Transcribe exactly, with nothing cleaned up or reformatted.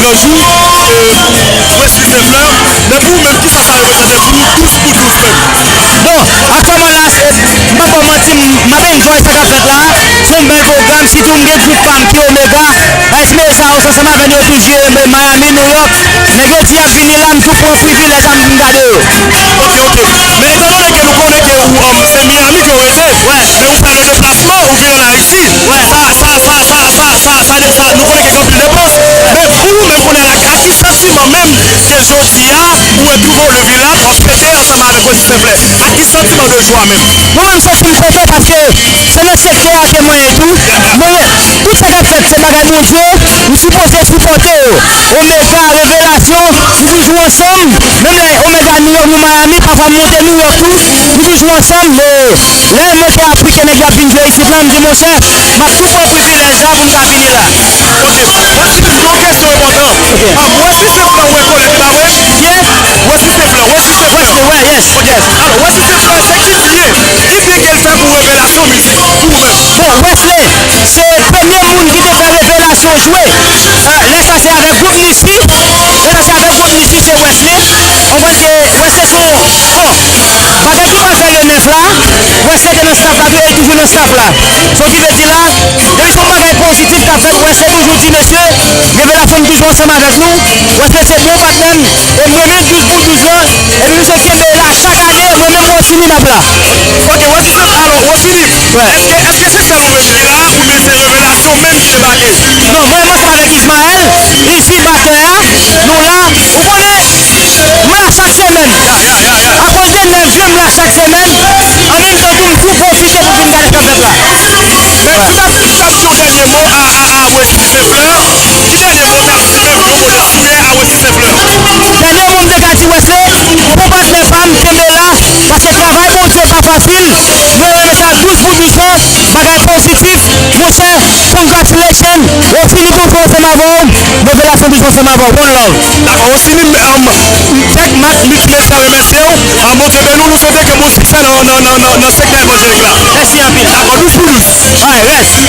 Bonjou, e, Wesley Saint Fleur, men pou ou menm, kisa sa reprezante pou ou, douz pou douz menm? Bon, aktyèlman la, se, m pa ba w manti, m, m ap enjoy sa k ap fèt la. Se yon bèl pwogram, sitou m gen group pa m ki Omega, S M A sa yo, se ansanm avè n yo tou jwe, e, Miami, New York. Nèg yo di y ap vini la, m tou pran privilèj la, m vin gade yo. Ok, ok. Men etan done ke nou konnen ke ou, um, se Miami ke ou rete, men ou fè le deplasman, ou vin ann Ayiti. Sa, sa, sa, sa, sa, sa, sa, sa, nou konnen gen anpil depans. Men pou ou menm kounye a la, ak ki santiman menm ke jodi a, ou wè Duo Levila ap fete ansanm avèk Wesley Saint Fleur? Ak ki santiman de jwa menm? Mwen menm, m santi m kontan paske se nan sektè a ke mwen ye tou. Men tout sa k ap fèt, se bagay Bondye, m sipoze sipòte yo. Omega, Revelasyon, nou toujou ansanm. Menm lè Omega New York, nou Miami, pafwa m monte New York tou, nou toujou ansanm. Men lè mwen te apri ke nèg yo ap vin jwe isit la, m di, monchè, m ap tou pran privilèj la pou m ka vini la. Ok, Wesley, yon kesyon enpòtan. Ah, Wesley Saint Fleur rekonèt, pa vre? Kiyès? Wesley Saint Fleur, Wesley Saint Fleur. Wesley, yes, yes. Alò, Wesley Saint Fleur, se ki byen, ki byen ke l fè pou Revelasyon Mizik, pou ou menm? Bon, Wesley, se premye moun ki te fè Revelasyon jwe. Ah, lè sa se avèk gwoup Niji. Lè sa se avèk gwoup Niji, se Wesley. Ou konprann ke Wesley se yon, bon, bagay ki pral fè le nèf la, Wesley te nan staff la tou, e l toujou nan staff la. Sa ki vle di la, depi se yon bagay pozitif k ap fèt, Wesley toujou di, mesye, Revelasyon, m toujou ansanm avèk nou. Wesley se bon patnè m, e m renmen l douz pou douz lan, epi misye kenbe la chak ane, mwen menm Rosini m ap la. Ok, Wesley, alò, Rosini, èske, èske se sèl ou menm ki la, oubyen se Revelasyon menm ki debake? Non, mwen menm ansanm avèk Ismaël, Izzy, batè a, nou la. Ou konnen, mwen la chak semèn. Akoz de nèg yo, m la chak semèn. An menm tan tou, m tou pwofite pou vin gade sa k ap fèt la. Men si w ta, si w ta di yon dènye mo a, a, a Wesley Saint Fleur, ki dènye mo w ta di menm, yon mo de soutyen a Wesley Saint Fleur? Dènye mo m te ka di Wesley, bon patnè pa m, kenbe la, paske travay Bondye pa fasil. Mwen renmen sa, douz pou douz lan, bagay pozitif. Monchè, congratulations. Rosini toujou ansanm avè w. Revelasyon toujou ansanm avè w. One love. Dakò, Rosini, um, Tech Mac Multimedia remèsye w. Ah, Bondye beni w. Nou swete ke Bondye fè nan, nan, nan, nan, nan sektè evanjelik la. Mèsi anpil. Dakò, douz pou douz. Alright, rest.